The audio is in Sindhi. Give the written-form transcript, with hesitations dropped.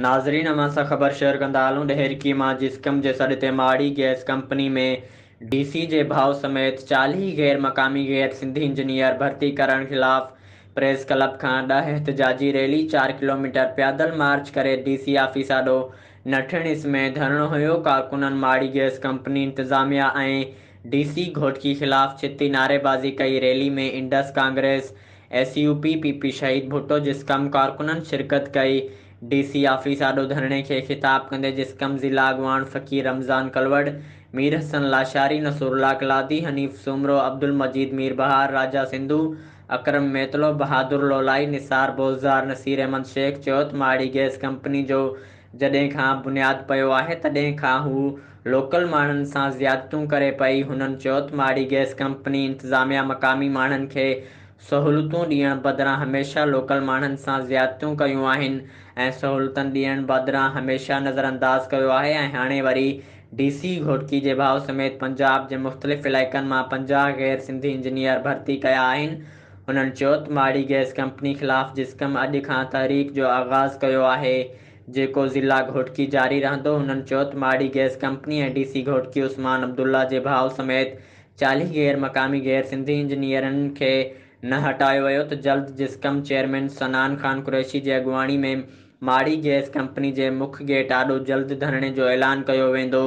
ناظرين اوهان سان خبر شيئر ڪندا هلون ڏهرڪي مان جسقم جي سڏ تي ماڙي گئس ڪمپني ۾ ڊي سي جي ڀاء سميت 40 غير مقامي غير سنڌي انجنيئر ڀرتي ڪرڻ خلاف پريس ڪلب کان 10 احتجاجي ريلي 4 ڪلوميٽر پيادل مارچ ڪري ڊي سي آفيس آڏو نٽهڻ اس ۾ ڌرڻو هنيو. ڪارڪنن ماڙي گئس ڪمپني انتظاميا ۽ ڊي سي گهوٽڪي خلاف ڇتي نعريبازي ڪئي. Rally ۾ Indus Congress, S U P, P P Shaheed Bhutto, جسقم ڪارڪنن شرڪت ڪئي. ڊي سي آفيس آڏو ڌرڻي کي خطاب ڪندي جسقم ضلع اڳواڻ فقير رمضان ڪلوڙ، مير حسن لاشاري، نصرالله ڪلادي، حنيف سومرو، عبدالمجيد مير بهار، راجا سنڌو، اڪرم ميتلو، بهادر لولائي، نثار بوزدار، نصير احمد شيخ چيو ته ماڙي گئس ڪمپني جو جڏهن کان بنياد پيو آهي تڏهن کان هو لوڪل ماڻهن سان زيادتيون ڪري پئي. هنن چيو ته ماڙي گئس ڪمپني انتظاميا مقامي ماڻهن کي سهولتون ڏيڻ بدران هميشه لوڪل ماڻهن سان زيادتيون ڪيون آهن ۽ سهولتن ڏيڻ بدران هميشه نظرانداز ڪيو آهي ۽ هاڻي وري ڊي سي گهوٽڪي جي ڀاء سميت پنجاب جي مختلف علائقن مان 50 غير سنڌي انجنيئر ڀرتي ڪيا آهن. هنن چيو ته ماڙي گئس ڪمپني خلاف جسقم اڄ کان تحريڪ جو آغاز ڪيو آهي جيڪو ضلع گهوٽڪي جاري رهندو. هنن چيو ته Mari gas company ۽ D C Ghotki Usman Abdullah جي ڀاء سميت 40 غير مقامي غير سنڌي انجنيئرن کي نه هٽايو ويو ته جلد جسقم چيئرمين صنعان خان قريشي جي اڳواڻي ۾ ماڙي گئس ڪمپني جي مک گيٽ آڏو جلد ڌرڻي جو اعلان ڪيو ويندو.